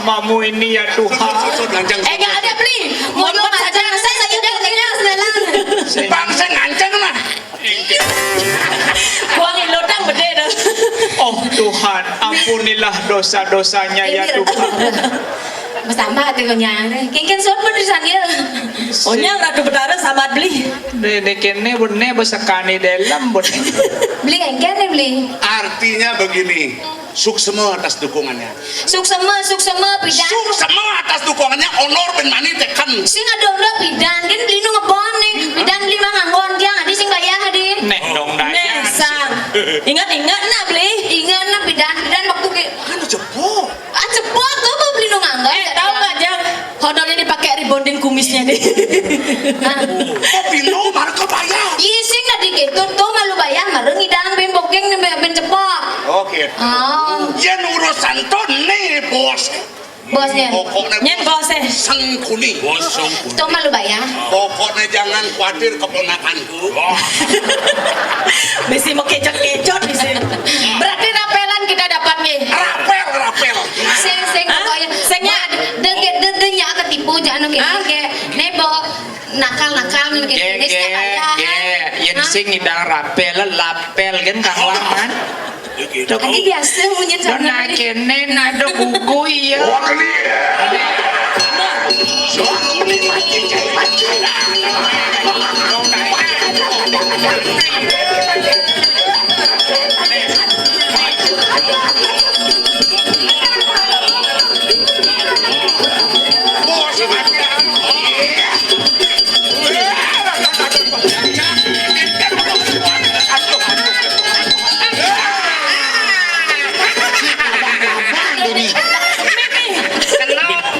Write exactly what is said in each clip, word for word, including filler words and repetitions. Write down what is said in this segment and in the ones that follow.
Mamu ini ya Tuhan. Sut, sut, sut, ngancang, sut, eh, nggak ada, sut. Beli. Mau nyoba aja, saya, saya udah kenyang, Nelang. Bang, saya ngancang, nah. Kuang ilodang bede dah. Oh Tuhan, ampunilah dosa-dosanya ya Tuhan. Bersama hati kenyang. Kengken suap bener saya. Onyang Ratu Betara sama beli. Dene kene bene besekani dalam bene. Beli kengken nih, beli. Artinya begini, suksema atas dukungannya. Suksema, suksema, pidan. Suksema atas dukungannya, honor ben mani teken. Sing ada honor pidan, kan beli nu ngebon nih. Pidan beli mah nganggon dia, adi sing bayar adi. Neh dong daya. Neh, sang. Ingat-ingat nak beli. Ingat nak pidan, pidan waktu ke. Kan jebol. Ah, jebol tuh mau beli nu nganggon. Eh, tahu nggak, Jang? Honornya dipakai rebonding kumisnya nih. Hah? Kok pintu marga bayar? Iya sing tadi gitu tuh malu bayar, mareng idang ben bokeng nih ben cepok. Oh gitu. Oh. Yen urusan to nih, Bos. Bosnya. Pokoknya nyen bos, bos eh. Sengkuni. Bos sengkuni. Tuh malu bayar. Pokoknya jangan khawatir keponakanku. Wah. Bisi mau kecot-kecot bisi. Berarti rapelan kita dapat nih. Rapel, rapel. Sing, sing, hah? Pokoknya sing ya. Denge, de, de, nya ketipu, jangan oke, hah? Oke. Nebo nakal-nakal nih, kayak gini sih, ya. Yen sing ngidang rapel, lapel kan kawan. Adi biasa munyin sama. Dona kene nado buku iya. Wah, ini. Soal ini mati, cai mati.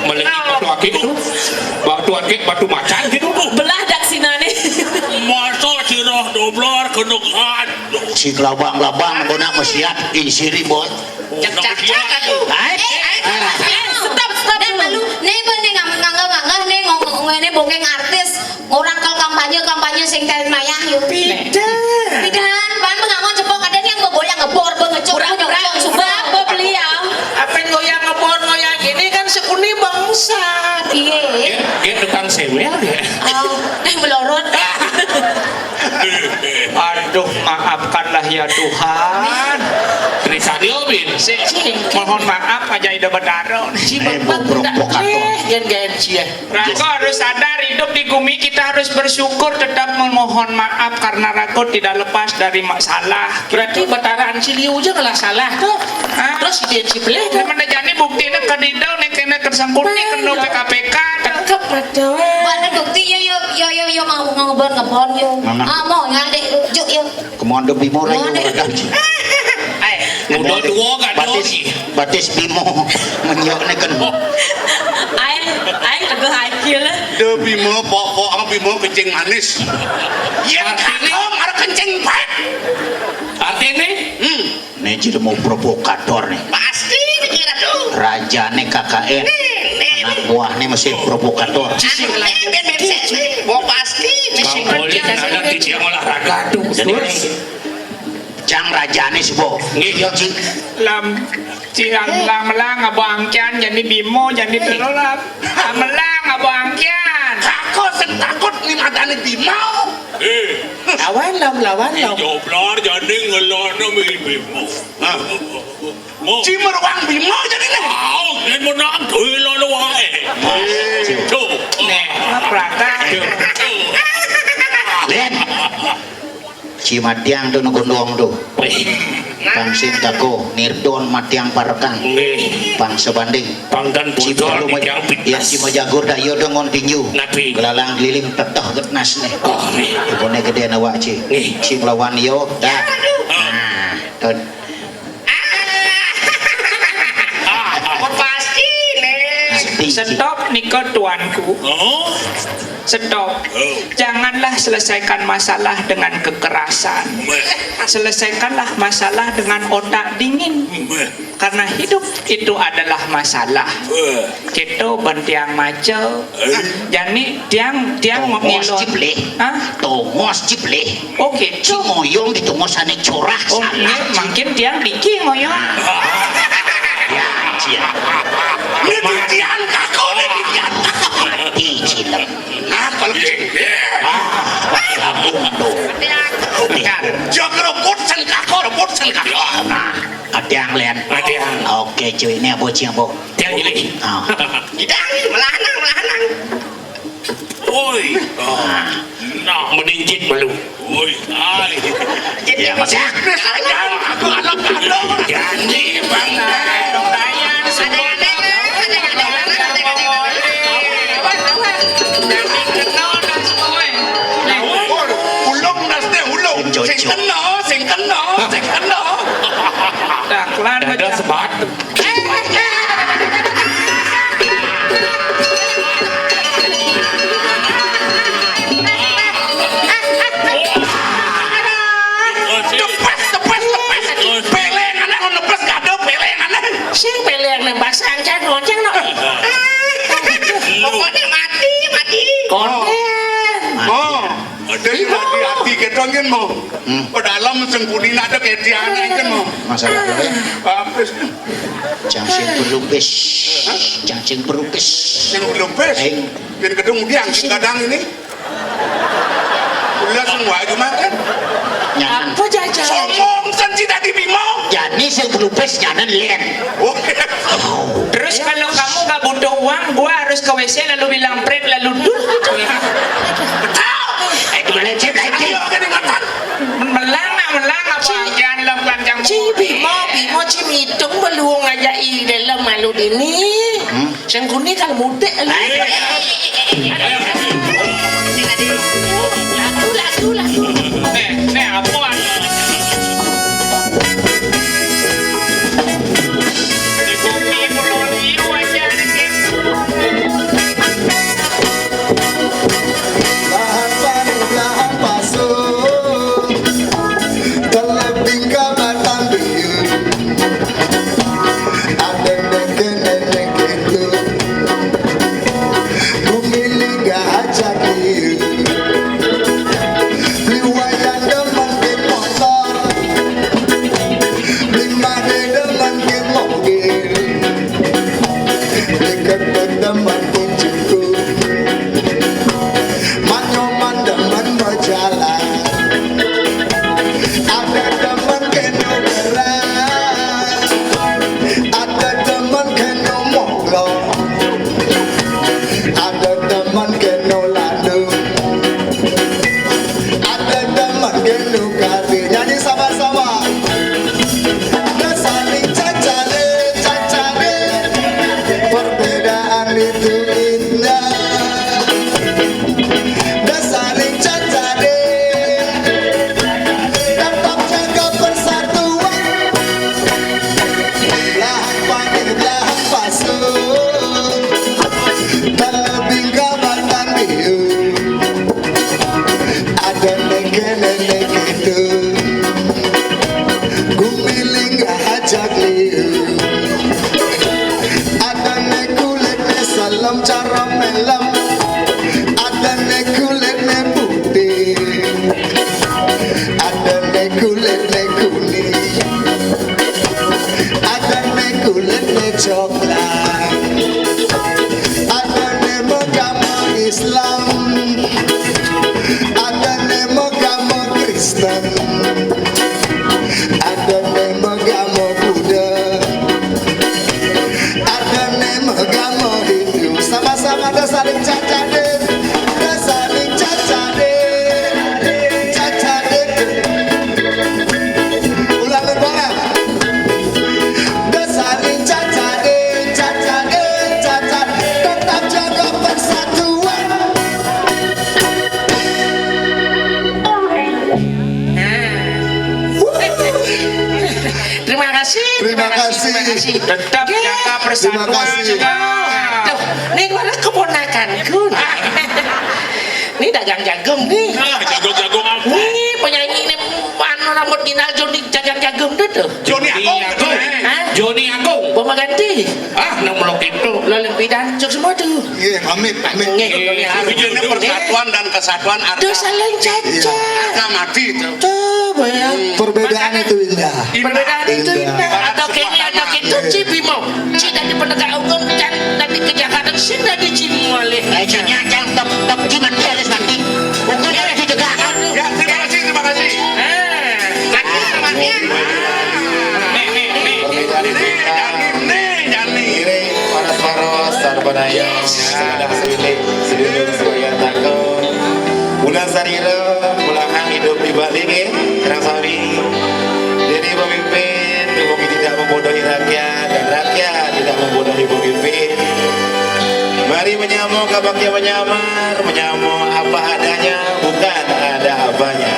Melengit batu akik tu. Batu akik, batu macan gitu. Belah dak sinane. Masa sirah doblar kena gad. Si kelabang-labang, bona mesiat, insiri, boy. Cak, cak, cak, aduh. Hai. Eh, eh, eh, stop, stop dulu. Nih, malu. Nih, gue nih ngang-, nganggah-nganggah nih, ngomong, ngomong ini bokeng artis. Orang kalau kampanye, kampanye sing tarik mayang, yuk. Beda. Beda. Pan pengangon cepok, ada nih yang goyang ngebor, bengecuk, pura-pura, nyocok, sumpah. Apa beliau? Apa yang goyang ngebor, goyang gini kan sekuni bangsat. Iya. Dia, dia tukang sewel ya. Oh, eh, melorot. Aduh, maafkanlah ya Tuhan. Trisario bin. Si, mohon maaf aja ida bedaro. Si eh, bapak bobrok tidak provokator. Eh, gen gen cie. Rangga harus sadar, hidup di bumi kita harus bersyukur, tetap memohon maaf karena raga tidak lepas dari masalah. Berarti Betara Ansi Liu aja ngelah salah tuh. Hah? Terus ide si beleh tuh. Mana jani buktinya ke didau nih kena tersangkut nih kena P K P K. Tetap ada. Mana bukti ya, yo, yo, yo, yo, mau, mau ngebon, ngebon, yo. Mana? Ah, mau, ya, dek, juk, yo. Kemana Bimo rayu ada. Ai, udah dua gak ada batis, lagi. Batis Bimo menyok ni kan. Ai, ai tegeh akil. Dah Bimo pokok, ah, Bimo kencing manis. Ya, artinya? Kau marah kencing baik. Artinya? Hmm. Nih jadi mau provokator nih. Pasti dikira tuh. Rajane K K N. Nih, nih, anak buahnya masih provokator. Anu, nih, ben, ben, ben, ben. Mau pasti. Bang Poli kan ada di tiang olahraga tuh. Jadi terus? Cang rajane sih, Bo. Nggih. Iya, Ci. Lam, Ci, lam, lam, lam, Abang Kian, jadi Bimo, jadi Telolap. Lam, lam, Abang Kian. Aku sing takut nih madani Bimo. Eh. Lawan, lam, lawan, lam. Joblar jadi ngelono mi Bimo. Hah? Mo. Cimer wang Bimo jadi nih. Au, yen menang doelono wae. Eh. Tuh. Nek, prata. Tuh. Tuh. Lihat. Ci matiang tu nugundong tu. Weh. Pang sing tako, nirdon matiang parekang. Nggih. Pang sebanding. Pangkan ci bocor perlu ma-, yang ya, pitas. Ci majagur dah, iya dong ngon tinju. Napi? Gelalang geliling teteh getnas nih. Oh, nggih. Ipune gede awak ci. Nggih. Ci ngelawan yo, dah. Ah. Nah, tut. Ah, apa pasti nih? Pasti, ci. Stop nika tuanku. Oh. Stop. Oh. Janganlah selesaikan masalah dengan kekerasan. Meh. Selesaikanlah masalah dengan otak dingin. Meh. Karena hidup itu adalah masalah. Meh. Kita bentiang maca. Eh. Jani tiang, tiang tongos memilih. Ciplih. Hah? Tongos ciplih. Oke. Ci ngoyong di tongos ane corah. Oh, salah. Ini mungkin tiang diki ngoyong. Ya, cia. Ini titian kakok, ini titian kakok. Mati cilem. Apa lagi? Ah, lamun tuh. Titian. Jog rebut sing kakok, rebut sing kakok. Nah, ada yang lain. Ada yang. Oke, cuy, ini apa, cuy, apa? Yang ini. Ah. Tidak, melanang, melanang. Woi. Ah. Nah, meningkit malu. Woi, ai. Jadi ya, bisa. Aku anak kandung. Jadi, Bang. Ulung nas teh ulung. Sing kena, sing kena, sing kena. Daklan ada sebat. Tepes, tepes, tepes. Peleng anak, tepes kado peleng anak. Sing peleng nang basang cang ngoceng no. Pokoknya mati, mati. Konten. Oh. Ada yang hati-hati kita kan mau. Hmm. Padahal sengkuni ada ketian kan mau. Masalah apa ya? Apa sih? Jang sing berlupis. Hah? Jang sing berlupis. Sing berlupis? Aing. Yang kedung dia yang kadang ini. Ulah semua aja makan. Nyanan. Apa jajan? Somong sen si tadi bimo. Jani sing berlupis nyanan lien. Oh. Terus kalau kamu nggak butuh uang, gua harus ke W C lalu bilang pret lalu dul. Eh, gimana cip lagi? Ayo, kan ingatan. Melanga, melanga, panjang, panjang. Ci Bimo, Bimo, ci mitung belum aja i dalam malu dini. Hmm? Sengkuni kalau mudik. Lagu, lagu, lagu. Nih, nih, apa? Lahan panen, lahan pasuk, telebing kabatan biu. Ada neke-neke itu, bumi linggah aja kiu. Liwaya demen ke motor, limane demen ke mobil. Deket teman pun cukup. Manyoman demen berjalan. Ada demen keno berat. Ada demen keno monggo. Ada demen keno landu. Ada demen keno kati. Nyanyi sama-sama. Dah saling cacare, cacare. Perbedaan itu indah. Dah saling cacare. Tetap jaga persatuan. Lahan panen, lahan pasuk. Kalau bingkabatan biu. Ada neke-neke itu. Gumiling ajak liu. Ada ne kulit ne salem cara melem. Ada ne kulit ne putih. Ada ne kulit ne kuning. Ada ne kulit ne coklat. Ada ne agama Islam. Ada ne agama Kristen. Ada ne agama Buddha. Ada ne agama Hindu. Sama-sama dah saling cacadin. Dah saling cacadin. Cacadin. Ulang bareng. Dah saling cacadin, cacadin, cacadin. Tetap jaga persatuan. Nah. Terima kasih, terima kasih, terima kasih. Tetap jaga persatuan. Terima kasih. Tuh, ini mana keponakanku nih. Ini dagang jagung nih. Ah, jagung-jagung apa? Nih, penyanyi ini anu rambut ginal Joni dagang jagung tuh tuh. Joni Agung. Hah? Joni Agung. Boma ganti. Ah, nang melok itu. Lalu pidan cok semua tuh. Iya, pamit, pamit. Nggih, ini harus. Ini persatuan dan kesatuan arta. Dosa lain caca. Iya. Arta mati itu. Coba ya. Perbedaan itu indah. Perbedaan itu indah. Atau kayaknya anak itu Ci Bimo. Ci dari penegak hukum kan Kejahatan sing dadi jin malih. Eh, jangan, jangan, tep, tep, jimat beres nanti. Ukur dari di tegakan. Ya, terima kasih, terima kasih. Eh, kan temannya. Nih, nih, nih. Perbedaan itu, Kak. Nih, nih, nih. Iri, panas-panas, sarbanaya. Yes. Sedang sini, sedulur, sedaya takut. Ulah sarira, ulah hidup di Bali, nggih. Sareng sami. Jadi, pemimpin, mungkin tidak membodohi rakyat, dan rakyat tidak membodohi pemimpin. Mari menyamo, kabakti menyamar, menyamo apa adanya, bukan ada apanya.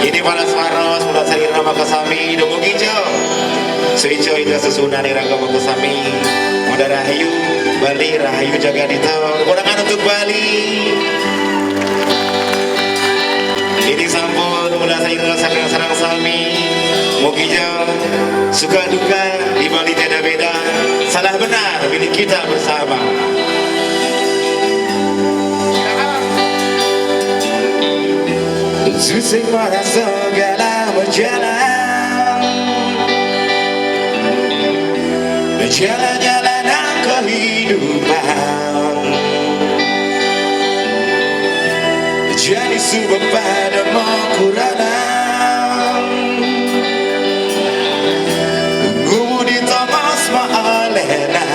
Ini panas-panas, ulah sarira maka sami, dumugi jo. Suico ida sesunan iraga maka sami. Mudah rahayu, Bali rahayu jagadita. Keponakan untuk Bali. Ini sampun ulah sarira sareng-sareng sami. Mugi ja suka duka di Bali tiada beda. Salah benar milik kita bersama. Susah merasa galah berjalan. Jalan-jalanan kehidupan, jadi suba pada makurana. Ngumu di tongos maalena.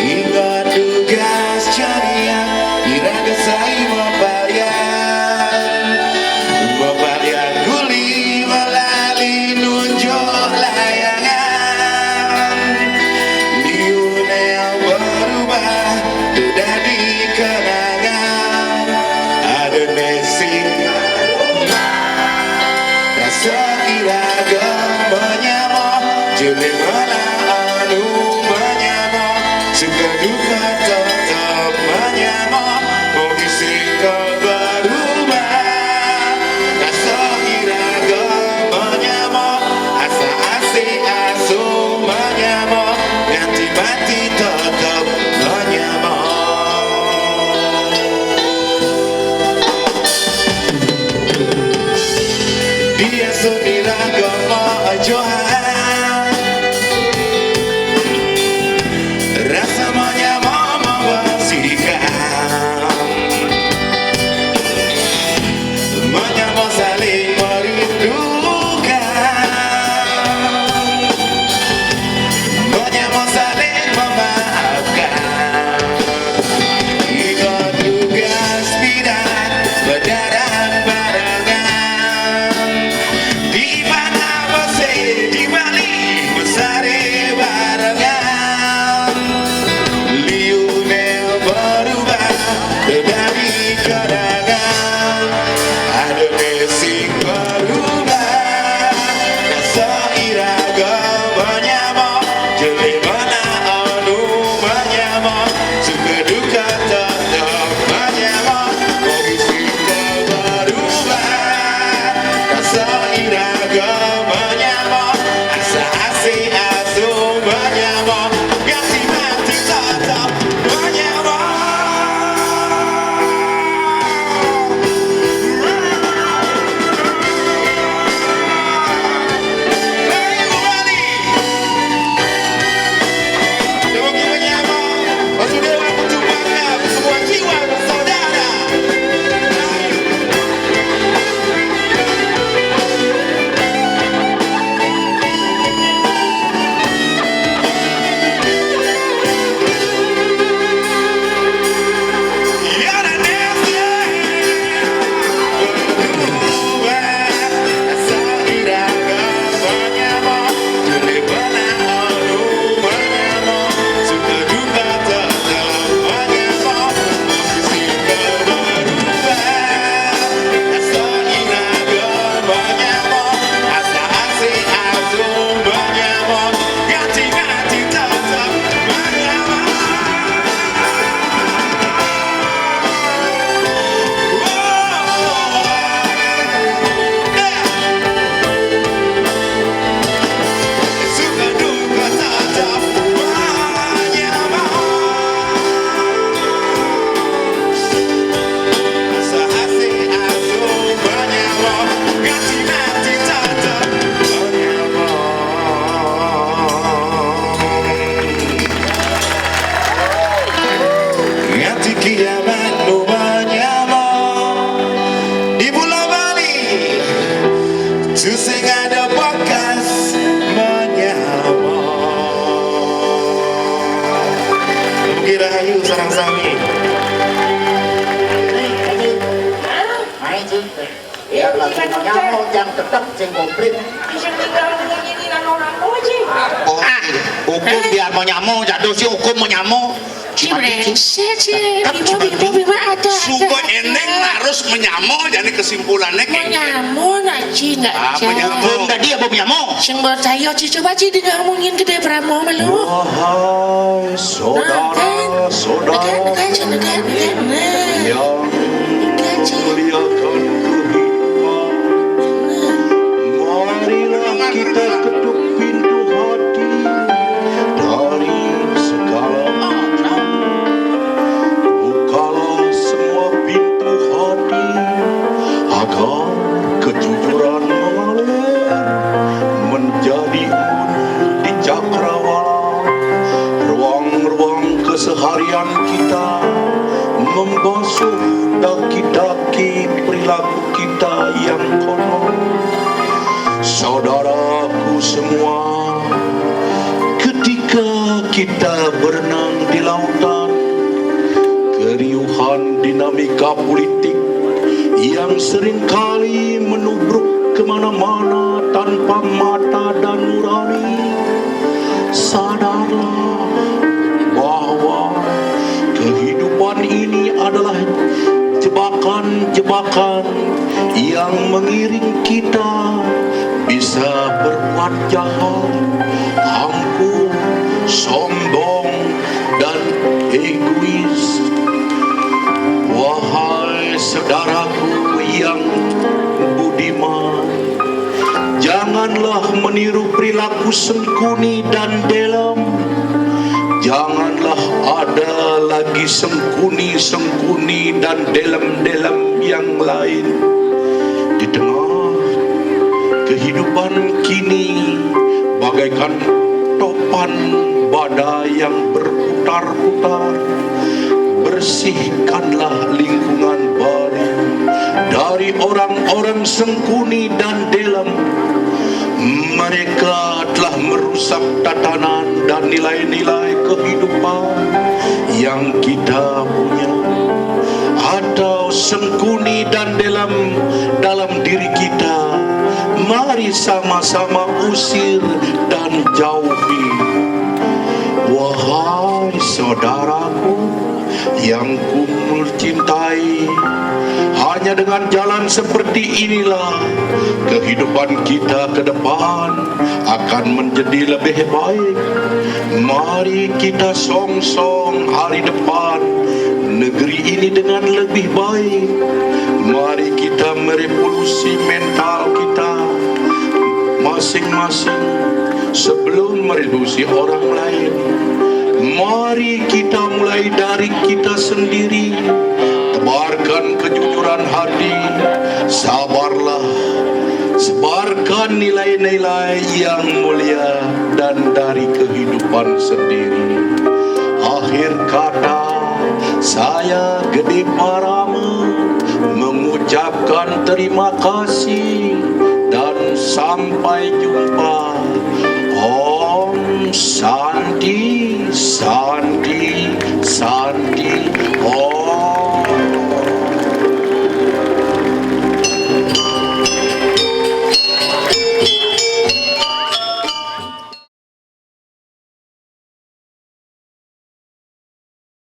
Ingat tugas jariah, iraga sai mapalian. Mapalian kuli malali nunjuk layangan. Liu neo berubah, tu dadi kenangan. Ada nesi rasa iraga menyamo, jelemana anu menyamo, suka duka tetap menyamo, mungkin sing berubah. Rasa iraga menyamo, asa asih asuh menyamo, nganti mati tetap menyamo. Dia sendiri agama ajohan. Rasa manyama mawasikan. Manyama saling merindukan. Manyama saling memaafkan. Ingat tugas bidan, berdarah barengan. Di mana bose, di Bali, besare barengan. Liu neo berubah, dari kenangan. Ada besi berubah. Rasa iraga menyamo, jelemana anu menyamo, suka duka tetap menyamo, mungkin sing berubah. Rasa iraga menyamo, asa asih asuh menyamo, nganti mati tetap menyamo. Rahayu sareng sami. Ayo, Cing. Ya, langsung nyamuk, jangan tetep, Cing, komplit. Bisa tinggal ngomong ini, lalu-lalu aja. Oh, hukum biar mau nyamuk, jatuh sih hukum mau nyamuk. Ci brengsek, Ci. Bimo, Bimo, Bimo ada, ada. Suku Eneng harus menyamuk, jadi kesimpulannya kayak gitu. Menyamuk, nah, Ci, nggak, ah, Ci. Menyamuk. Hukum tadi apa menyamuk? Sing percaya, Ci, coba, Ci, dengar ngomongin Gede Bramo, malu. Wahai saudara-saudara yang memuliakan kehidupan, marilah kita ketuk pintu hati dari segala macam. Bukalah semua pintu hati agar kejujuran mengalir menjadi embun di cakrawala. Ruang-ruang keseharian kita membasuh daki-daki perilaku kita yang kotor. Saudaraku semua, ketika kita berenang di lautan, keriuhan dinamika politik yang seringkali menubruk kemana-mana tanpa mata dan nurani, sadarlah bahwa kehidupan ini adalah jebakan-jebakan yang mengiring kita bisa berbuat jahat, angkuh, sombong, dan egois. Wahai saudaraku yang budiman, janganlah meniru perilaku Sengkuni dan Delem. Janganlah ada lagi Sengkuni-Sengkuni dan Delem-Delem yang lain. Di tengah kehidupan kini bagaikan topan badai yang berputar-putar, bersihkanlah lingkungan baru dari orang-orang Sengkuni dan Delem. Mereka telah merusak tatanan dan nilai-nilai kehidupan yang kita punya. Atau Sengkuni dan Delem dalam diri kita, mari sama-sama usir dan jauhi. Wahai saudaraku yang ku cintai, hanya dengan jalan seperti inilah kehidupan kita ke depan akan menjadi lebih baik. Mari kita songsong hari depan negeri ini dengan lebih baik. Mari kita merevolusi mental kita masing-masing sebelum merevolusi orang lain. Mari kita mulai dari kita sendiri. Tebarkan kejujuran hati, sabarlah, sebarkan nilai-nilai yang mulia dan dari kehidupan sendiri. Akhir kata, saya Gede Parama mengucapkan terima kasih dan sampai jumpa. Om Santi, Santi, Santi,